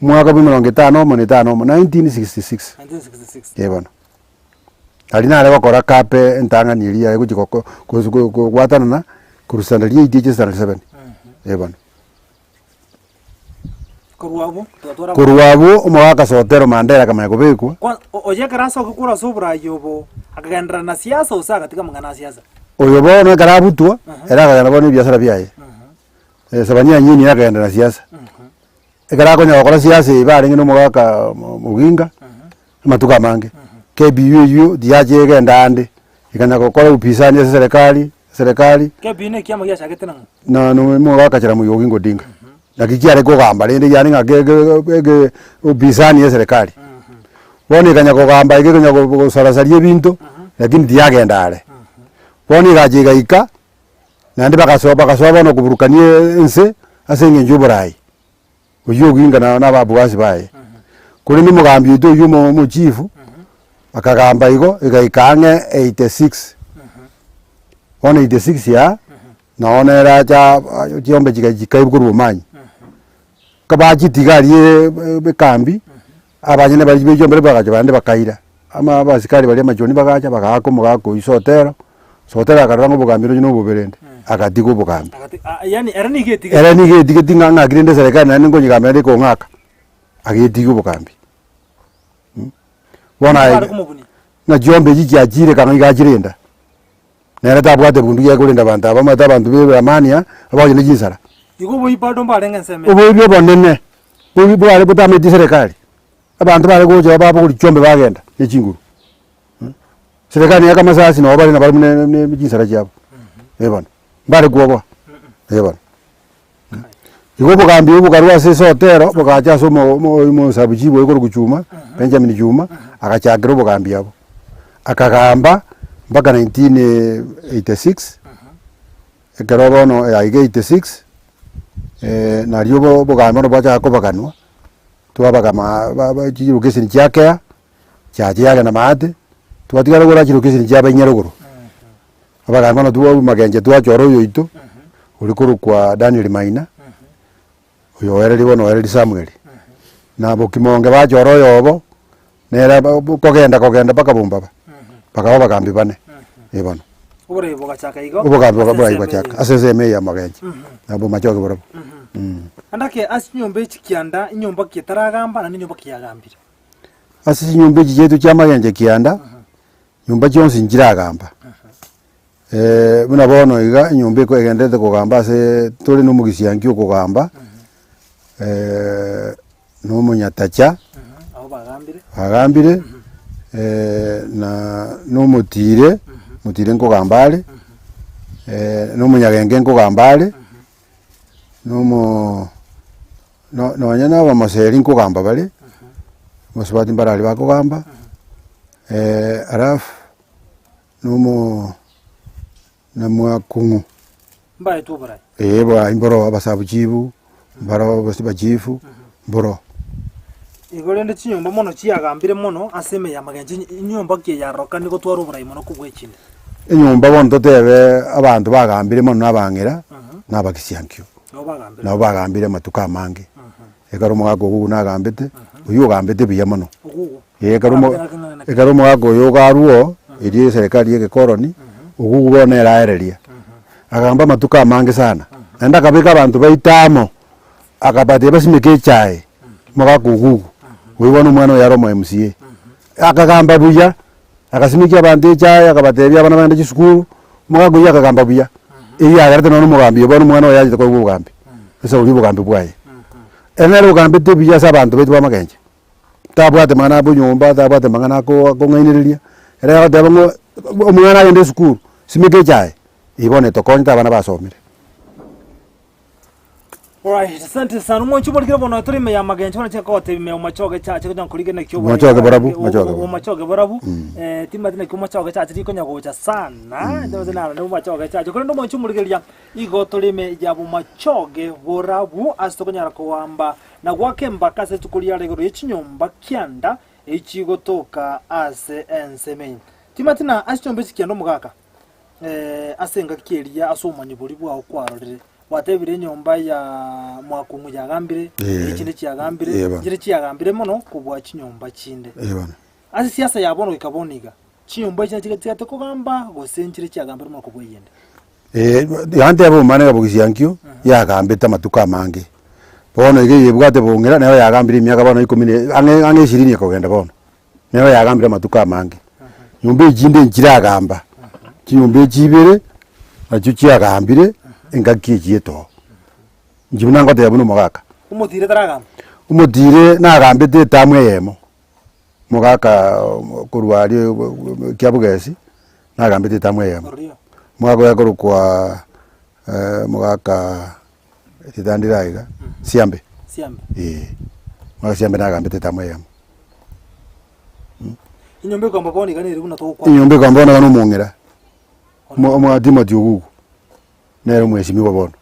Omwaka bwa emerongo etano omo na etano omo, 1966. 1966. Eh bono. Aria nare gokora kape entang'ani eria yaye gochia goko gosi go- go- gwatanana korwa standard eight gochia standard seven, eh bono. Korwa abwo, togatwara Korwa abwo, omogaka Sotero Mandela akamanya kobekwa. Kwa- o- oye ekero asoke korwa ase oborai obo, akagenderera na siasa gose agatiga amang'ana a siasa? Oyo bono ekero abutwa, ere akagenda bono ebiasara biaye. Sabania Anyini ere akagenda na siasa. Ekero akonya gokora siasa eye barenge na omogaka Oginga, amatuko amange. KPU eywo tiyacha egenda ande, ekanya gokora upisani ase eserekari, eserekari. KPU na ekiama giachagete nang'o? Na no omogaka Jaramogi Oginga Odinga. Naki kiare kogamba rende yaani ng'a ge- ge- ege upisani ya eserekari. Bono ekanya kogamba iga ekanya go- gosarasaria ebinto, lakini tiyagenda are. Bono egacha egaika, naende bagasoa bagasoa bono koburukania ense, ase eng'encho ya oborai. Oyio Oginga na na ababuasi baye. Korende omogambi oito oyio omo omochifu, akagamba igo, egaika ang'e 86. Bono 86 aa, noo nere acha chiombe chiga chikairwa korwa Bomanyi. Kabachitiga aria ekambi, abanyene baria be chiombe bagacha bande bakaira. ama abasikari baria amachoni bagacha bagaaka omogaka oywo Sotero, Sotero akarora ng'a obogambi nonye na obobe rende, agatiga obogambi. Agati ah yaani ere nigo etigete. Ere nigo etigeti ng'a ng'aki rende eserekari naende nkonyegamba naende ekong'aka, agetiga obogambi mh. Bono aye Bare komobunia. ng'a chiombe echi chiachire kang'o iga achirenda, nere tabwate bunduki akorenda abanto aba omanyete abanto ba eramania abaonye ne chinsara. Igo oboibi bado mbarenge ensemo eye. Oboibi obonene, boibi bware botameti eserekari. Abanto bare gocha babogoria chiombe bagenda ne chinguru, serikali neyake amasasi nabo bare nabarabwo ne ne chinsara chiabo, eh bono, mbare kwoboa, eh bono. Igo obogambi obo bokarwa ase esotero bogacha ase omo omo omosabu chief oyo okorokwa Chuma, Benjamin Chuma, agachakera obogambi abwo. Akagamba mpaka 1986, ekero bono aiga 86, nario obo obogambi bono bwachaka kobaganwa. Twabagama ba- ba chilokeseni chia kea, chiacha chiagenda maate, twatigara rogoro ase chilokeseni chia abainya rogoro. Abagambi bono twa magenche twachora oyoito, oria korokwa Daniel Maina, oyo oereria bono oereria Samuel. Na Bokimonge bachora oyobo, nere aba kogenda kogenda mpaka Bombaba, bakaba abagambi bane, eh bono. Oborai bogachaka igo. Obogambi ase boka borai ensemo bwachaka eye. ase ensemo eye ya magenche, nabo machoge barabwo. Naende ake ase chinyomba echi kianda, enyomba ki etaragamba naende enyomba ki yagambire. Ase chinyomba echi chiaito chia amagenche kianda, nyomba chionsi nchiragamba, buna bono iga enyomba eko egenderete kogamba aseee tore na omogisianki okogamba, na omonyatacha, Abwo bagambire. bagambire, na na omotire, omotire nkogamba are, na omonyagenge nkogamba are. Nomoo no- nonye na abamoseri nkogamba bare, abasubati mbarari bakogamba, alafu nomoo na mwakong'u. Mbaetwe oborai. Eeh borai mboro abasabu chibu, mbaro gose bachifu, mboro. Igo rende chinyomba mono chiagambire mono ase ime y'amagencho, enyomba ki eyarorokani gotwara oborai mono kobua echinde? Enyomba bono totebe abanto bagambire mono na abang'ira, na abagisiankio. Nabo bagambire. Nabo bagambire amatuko amange. Ekero omogaka ogo nagambete, oywo ogambete buya mono. Ogugu. Ee ekero omo Ogambete ng'aki ng'aki. ekero omogaka oyo ogarwa oo, erio eserekari ya egekoroni, ogugu bono nere aereria. Agamba amatuko amange sana, naende akabeka abanto baito amo, akabatebia basimeke echae, omogaka ogugu, oywo bono omwana oye are omo MCA. Akagamba buya. Agasimikia abanto echaye, akabatebia abana bagende chisukuru, omogaka oyio akagamba buya, eyio yagerete nonya omogambi oyo bono omwana oye achete koegwa obogambi, ase oria obogambi bwaye. Ere nere ogambete buya ase abanto baito b'amagencho, tabwate mang'ana a bonyomba, tabwate mang'ana ako akong'ainereria, ere agoteba ng'a omwana agende esukuru, simeka echaye, eyio bono etokonyete abana basomire. Alright, asante sana. Omwanchi oborikire bono tore ime ya magencho bono chaka gotebia ime omachoge chache gocha nkorigia naki oborai Omachoge borabu, o- omachoge o- borabu. omachoge borabu. Eh, timati naki omachoge chache rikonya gocha sana. Timati naro ne omachoge chache. Korende omwanchi omorigereria igo tore ime ya bomachoge borabu ase tokonyara koamba na goaka embaka ase rituko riare igoro ye chinyomba kianda echigotoka ase ensemo eye. Timati na ase chinyomba echi kianda omogaka ase engaki eria ase obomanyi boria bwao kwarorire, gwatebire enyomba ya mwakong'u yagambire, Eh. echinde chiagambire, Eh, bono. chire chiagambire mono kobua chinyomba chinde. Eh, bono. Ase siasa ya bono goika bono iga, chinyomba echi nachio chigatigate kogamba gose nchire chiagambire mono kobua eyende. Eh, yanteba omwana ekabogisia nkio, yagambete amatuko amange. Bono iga eyebwate bong'ira nero yagambire emiaka bono ikomi na ang'e ang'e ishirini ekogenda bono. Nero yagambire amatuko amange. Nyomba echinde nchiragamba, chinyomba echi ibere, nachio chiagambire engaki echi etoo. Inche buna ngoteba buna omogaka. Omotire taragamba? Omotire nagambete etamu eyemo, omogaka korwa aria kiabugesi, nagambete etamu eyemo. Oria. Omogaka oyo akorokwa omogaka erieta ndire iga, Siambe. Siambe. Eeh, omogaka Siambe nagambete etamu eyemo. Enyomba ekogamba bono iga nere buna togokwana. Enyomba ekogamba bono iga na omong'ira, omo omo Timothy Ogugu, nere omwesimigwa bono,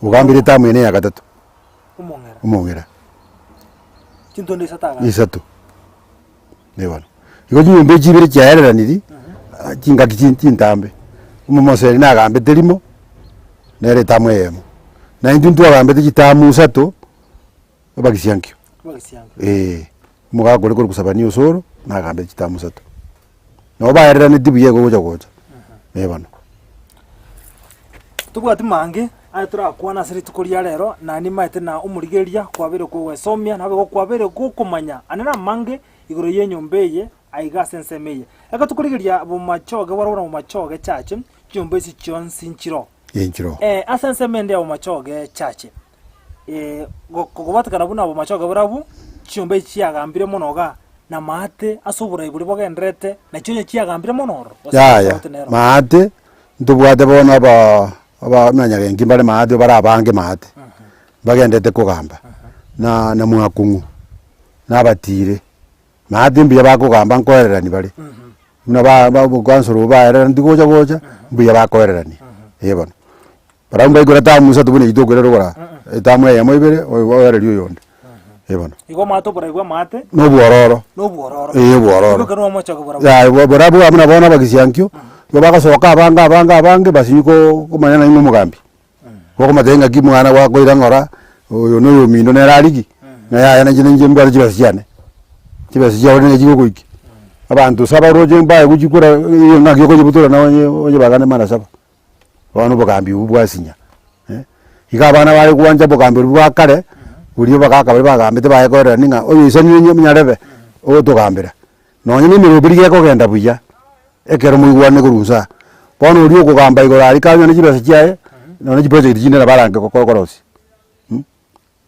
ogambire etamu eye na eya gatato, Omong'era. omong'ira. Chintondo isato agambire. Isato, eh bono. Igo chinyomba echi ibere chiaereraniri, chingaki chin chintambe, omomoseri nagambete rimo, nere etamu eyemo, na intwe ntwagambete chitamu isato, abagisiankio. Abagisiankio. Eeh, omogaka oria korwa Sabania Osoro. Nagambete chitamu isato. Nabo baereraneti buya igo gocha gocha, eh bono. Tobwati mange aye torakwane ase rituko ria rero, na nimaete na omorigereria kwabeire kogwesomia, naboigo kwabeire gokomanya ande namange igoro y'enyomba eye aiga ase ensemo eye. Ekero tokorigereria bomachoge barabwo na bomachoge chache, chinyomba echi chionsi nchiroo. Ee nchiroo. Ase ensemo ende ya bomachoge chache, kobwatekana buna bomachoge barabwo, chinyomba echi chiagambire mono igaa, na maate ase oborai boria bogendererete, nachio onye chiagambire mono ororo, gose Yaya, tofauti nero. maate, ntobwate bono aba aba abanyagenki mbare maate bare abange maate, bagendete kogamba, na na mwakong'u, na abatire, maate mbuya bakogamba nkoererani bare, buna ba ba obokansoro obo baereraneti gocha gocha, mbuya bakoererania, eh bono. Barabwo mbaikora etamu isato buna eyio tokoirera rogoro aa, etamu eyemo ibere, oyo oereria oyonde, eh bono. Igo omate oborai bwa amate. Na obwororo. Na obwororo. Eh obwororo. Igo ekero omochoge borabwo. Yaya bo borabwo buna bono abagisiankio, igo bagosoka abange abange abange basinyi ko komanya naende omogambi. Bokomotebia ng'aki mwana gwakoira ng'ora, oyo na oyominto nere arigie, ng'a yaya nainche nainche mbwate chibesa chiane, chibesa chiao rende chigogoikia. Abanto saba oroche mbaye gochikora ng'aki okochibutora na onye onye bagane mara saba. Bono obogambi obwo bwasinya, iga abana bare gwancha obogambi oria bwa kare, boria abagaka baria bagambete baye koererania ng'a oyo oisanire onye onyarebe, ogotogambera. Nonye na emeroberi gekogenda buya, ekero moigwanire korwa inse aa, bono oria okogamba igoro aria kanyore chibesa chiaye, nonye chiproject chinde nabo arange korosia mh,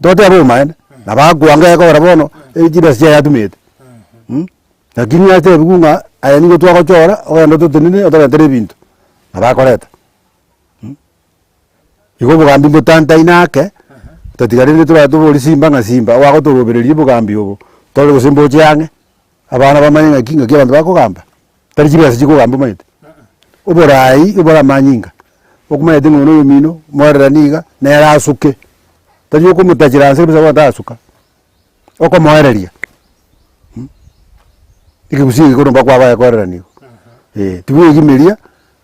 totebe obomaene, nabo akwanga gekogera bono, chibesa chiaye atumete mh, lakini atebiwu ng'a aye nigo twagochora, ogende ototenene otorentere ebinto, nabo akoreta mh. Igo obogambi mbotantaine ake, totatiga rende tora tobori simba ng'a simba gwagotorobereria obogambi obo, tore gose mboche ang'e. Abana bamanye ng'aki ng'aki abanto bakogamba, tari chibesa chikogamba omanyete. Oborai obore amanyinga, okomanyete ng'a oyo na oyomino, moereranie iga, nere asuke, tari okomotachera nse kabisa bono tasuka, okomoereria mh, ekegusii eke korwa mpaka kwabaye koererania igo, eh, tibwegimeria,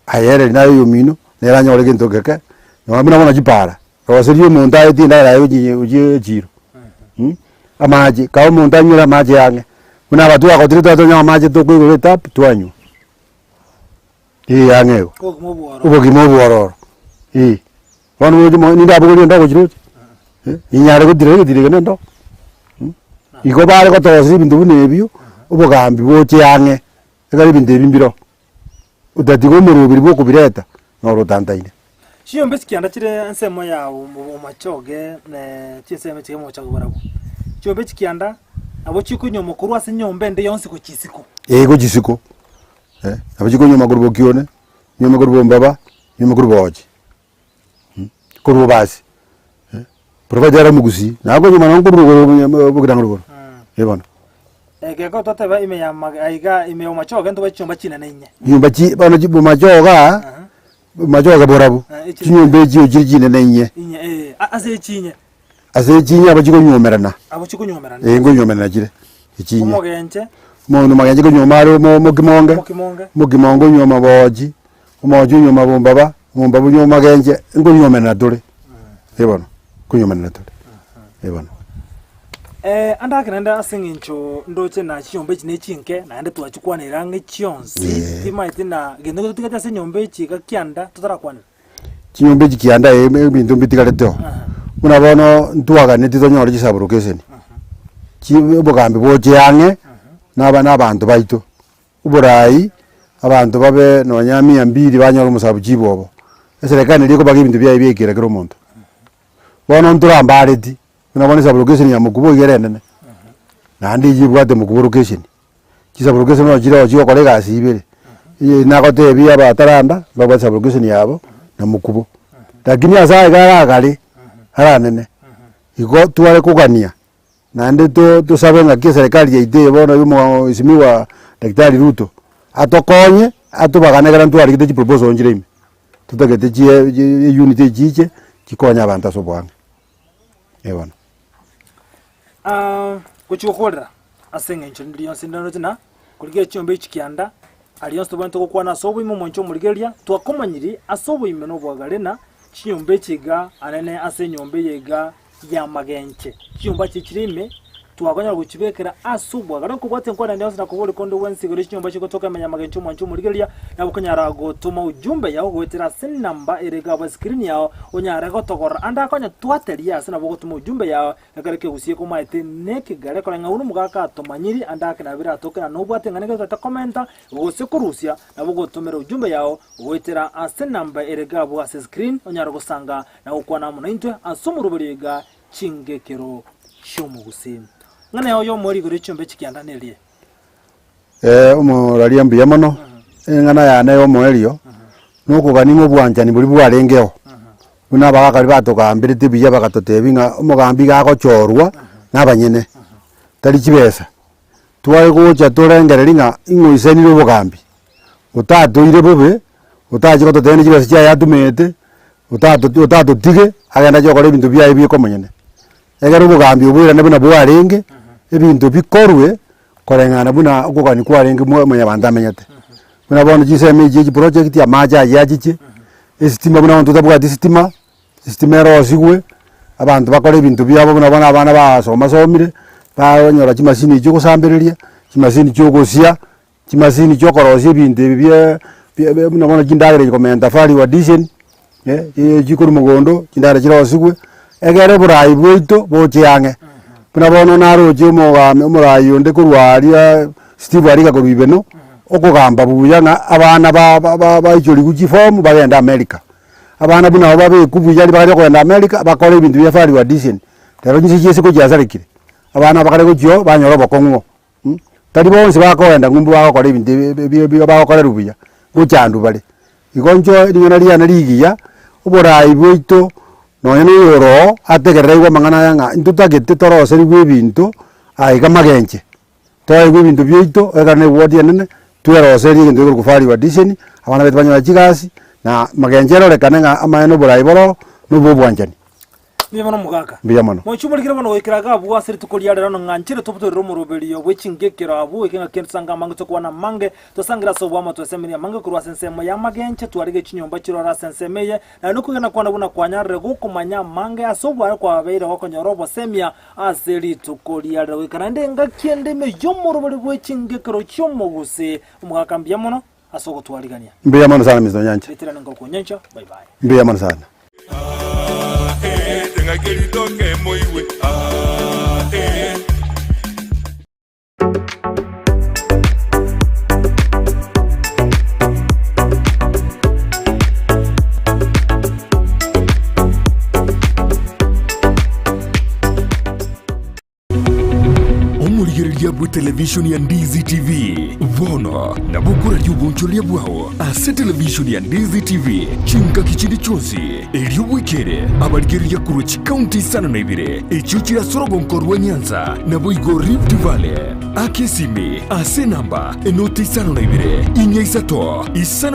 aye ereri naye oyomino, nere anyore gento geke, nonya buna bono chipara, roseria omonto aetie endagera yaye gochia gochia echiro mh, amache, kae omonto anywere amache ang'e, buna aba twagotire twatonywa amache tokoigora etap twanywa, eh ang'e igo, Obogima obwororo. obogima obwororo eh. Bono roche mo nindabogorie endoo gochia roche, eh, ninyare gotira egetiro eke na endoo mh, igo bare gotoseria ebinto buna ebio, obogambi boche ang'e, ekero ebinto ebi mbiroo. Otatiga omoroberi bw'okobireta, noro otantaine. Chinyomba echi kianda chire ensemo ya omochoge chinsemo echi omochoge barabwo. Chinyomba echi kianda nabo chikonyomwa korwa ase enyomba ende yonsi gochia isiko. Ee gochia isiko, nabo chikonyomwa korwa bokione, chinyomwe korwa bombaba, chinyomwe korwa boochi. Korwa obasi, provided are omogusii, naye okonyuma nonye korwa rogoro bogirango rogoro, eh bono. Egeko totebe ime ya mag aiga ime ya omochoge ntobe chinyomba chinene inye. Nyomba chi bono chi bomachoge aa, bomachoge borabu, chinyomba echio chire chinene inye. Inye eh, ase echinye. Ase echinye abo chikonywomerana. Abo chikonywomerana. Eh nkonywomerana chire, echinye. Omogenche. Omonto omogenche konywoma are omo omokimonge, Omokimonge. omokimonge onywoma boochi, omoochi onywoma bombaba, omombaba onywoma omogenche, nkonywomerana tore, eh bono, nkonywomerana tore, eh bono. Ande ake naende ase eng'encho ndoche na chinyomba echi ne chinke, naende twachikwanera ang'e chionsi, Eh. timanyeti na gento getotigete ase enyomba echi iga kianda totarakwanera. Chinyomba echi kianda ime ebinto mbitigareteo, buna bono ntwaganeti tonyore chisaburokeseni, chi obogambi boche ang'e, naba na abanto baito, oborai, abanto babe nonya mia mbili banyore omosabu chief obo, eserekari neri ekobaga ebinto biaye biaikera kera omonto. Bono ntorambareti, buna bono esaburokeseni ya mokubo iga ere enene, naende eywo ebwate mokubo lokesheni. Chisaburokeseni bono chire oo chigokora egasi ibere, eye nagotebia abataranda mbabwate saburokeseni yabo na mokubo. Lakini ase aya iga aragare, aranene, igo tware kogania naende to tosabe ng'aki eserekari yaito eye bono ya omwesimigwa daktari Ruto, atokonye atobagane ekero ntwarigete chiproposal nchire ime, totagete chie chie eunit echiche chikonye abanto ase oboang'e, eh bono. Gochia gokorera ase eng'encho rinde rionsi rinde na korigia chiombe echi kianda, aria onsi tobwenerete gokwana ase oboime omonche omorigereria, twakomanyiri ase oboime na oboagare na chinyomba echi iga anene ase enyomba eye iga y'amagenche. Chinyomba echi chire ime. Twakonyara gochibekera ase obwagare nkobwatia enkwana ende yonsi na koboria konde gwensi igoro ye chinyomba chigotoka emenya amagencho omwancho omorigereria, nabo okonyara gotoma ujumbe yao goetera ase enamba ere iga abwo escreen yao onyare gotogorora ande akonye twateria ase nabo ogotoma ujumbe yao ekero ekegusie komaete nekegare koreng'a buna omogaka atomanyiri ande ake nabo biratoke na nobwate eng'ana egotete komenta gose korusia nabo ogotomera ujumbe yao goetera ase enamba ere iga abwo ase escreen onyare gosanga na gokwana amo naintwe ase omoroberio iga chingekero chi'omogusii. Ng'a neye oyomo rigoro ri'chiombe chikianda nerie. Omoraria mbuya mono, eng'ana yane y'omoerio, nokogania ng'a obwanchani boria bwarengeo, buna abagaka baria batogamberete buya bagatotebia ng'a omogambi iga agochorwa na abanyene, tari chibesa. Tware gocha torengereria ng'a ing'oisanire obogambi, otatoire bobe, otache gototebia ne chibesa chiaye atumete, otato otatotige, agende ache gokora ebinto biaye bieka omonyene. Ekero obogambi oboirane buna bwarenge, ebinto bikorwe koreng'ana buna okogania kwarenge mwa mwanyabanto amenyete. Buna bono chinsemo echi chia chiproject, amache aywo achiche, esitima buna bono totabwati esitima, Esitima erosigwe, abanto bakore ebinto biabo buna bono abana basoma somire, banyora chimasini chia ogosambereria, chimasini chia ogosia, chimasini chia okorosia ebinto ebi bia bia bia buna bono chindagera echi komenta value addition, chikorwa mogondo, chindagera chirosigwe, egere oborai bwaito boche ang'e. Buna bono naroche omogami omorai onde korwa aria Steve Ariga korwa Ibeno, okogamba buya ng'a abana ba ba baichorigwe chiform bagende America. Abana buna abwo babekwe buya ribaga ria okogenda America, bakore ebinto bia value addition, rero chinse chia isiko chiasarekire, abana bakare gochia oo banyora obokong'u oo mh, tari bonsi bakogenda ng'umbu bagokora ebinto ebi ebi ebi bagokorerwa buya, ngochandwa bare. Igo inche ring'ana riane rigiya, oborai bwaito nonye na oyore oo, ategerere aigwe amang'ana aya ng'a intotagete toroserigwe ebinto aiga magenche. Toegwe ebinto biaito, ekero na eward enene, tweroserie egento gekorokwa value addition, abana baito banyore chigasi, na magencho erorekane ng'a amaene oborai boro, na obo obwanchani. Mbuya mono omogaka. Mbuya mono. Mochie omorikire bono goikera iga abwo ase rituko ria rero ng'a nchere tobutorere omoroberio bwe chingekero abwo goika ng'a kende tosange amange tokwane amange, tosangere ase oboamo twesemerie amange korwa ase ensemo y'amagenche twarige chinyomba chirore ase ensemo eye, naende okwegena kwane buna kwanyarire gokomanya amange ase obware kwabeire gokonyora obosemia Ase rituko ria rero goika naende engaki ende ime y'omorobori bwe chingekero chi'omogusii. Omogaka mbuya mono ase ogotwarigania. Mbuya mono sana Mister Onyancha. Ritirane nkorokwa Onyancha. Bye bye. Mbuya mono sana. Ah, eh, teng'aki ritoke moigwe. Ah, eh. Omorigereria bwe televishoni ya Ndizi TV bono nabo okoraria obonchoreria bwao ase televishoni ya Ndizi TV chingaki chinde chionsi erio bwekere abarigereria korwa chikaunti isano na ibere echio chire ase orogonko rwa Nyanza naboigo Rift Valley. Aka esimi ase enamba enoti 52 4 3 5.